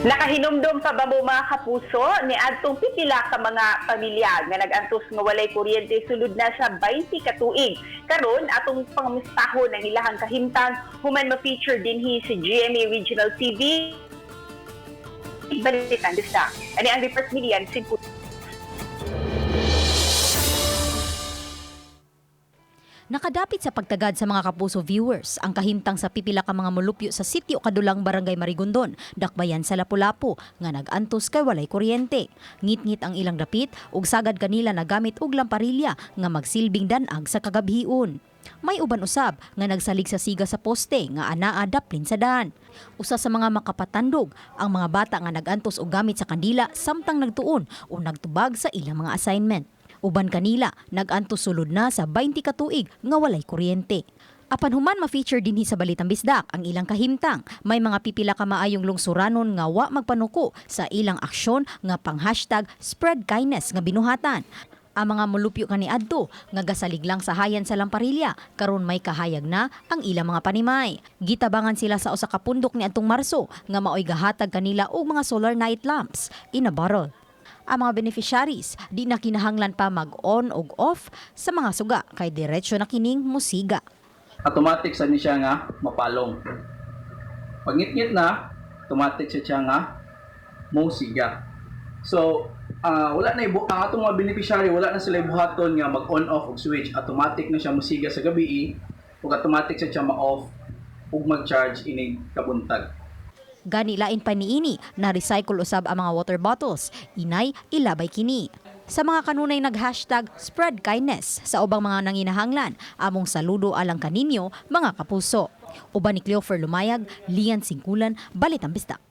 Nakahinumdom pa ba mo, mga kapuso, ni adtong pipila ka mga pamilya nga nag-antos nga walay kuryente sulod na sa 20 ka tuig? Karon, atong pangumistahon ang ilahang kahimtang human ma-feature dinhi sa GMA Regional TV Balitang Bisdak. Ani ang report ni Lian Simpu. Nakadapit sa pagtagad sa mga kapuso viewers ang kahimtang sa pipila ka mga molupyo sa sitio Kadulang, Barangay Marigondon, Dakbayan sa Lapu-Lapu nga nag-antos kay walay kuryente. Ngitngit ang ilang dapit ug sagad kanila nagamit og lamparilya nga magsilbing danag sa kagabhion. May uban usab nga nagsalig sa siga sa poste nga anaa daplin sa daan. Usa sa mga makapatandog ang mga bata nga nag-antos og gamit sa kandila samtang nagtuon o nagtubag sa ilang mga assignment. Uban kanila, nag-antos sulod na sa 20 ka tuig nga walay kuryente. Apan human ma-feature dinhi sa Balitang Bisdak ang ilang kahimtang, may mga pipila ka maayong lungsuranon nga wa magpanuko sa ilang aksyon nga pang #SpreadKindness nga binuhatan. Ang mga molupyo kaniadto nga gasalig lang sa hayan sa lamparilya, karon may kahayag na ang ilang mga panimay. Gitabangan sila sa usa ka pundok niadtong Marso nga maoy gahatag kanila og mga solar night lamps in a bottle. Ang mga beneficiaries di na kinahanglan pa mag-on og off sa mga suga kay diretso na kining musiga. Automatic sa ni siya nga mapalong. Pag ngit na, automatic sa siya nga musiga. So, wala na ibu ang atong mga beneficiary, wala na sila ibuhaton nga mag on off og switch. Automatic na siya musiga sa gabi ug automatic sa siya ma-off ug mag-charge inig kabuntag. Gani lain pa niini na recycle usab ang mga water bottles. Inay ilabay kini. Sa mga kanunay nag #SpreadKindness sa ubang mga nanginahanglan, among saludo alang kaninyo, mga kapuso. Uban ni Cleofer Lumayag, Lian Singkulan, Balitang Bisdak.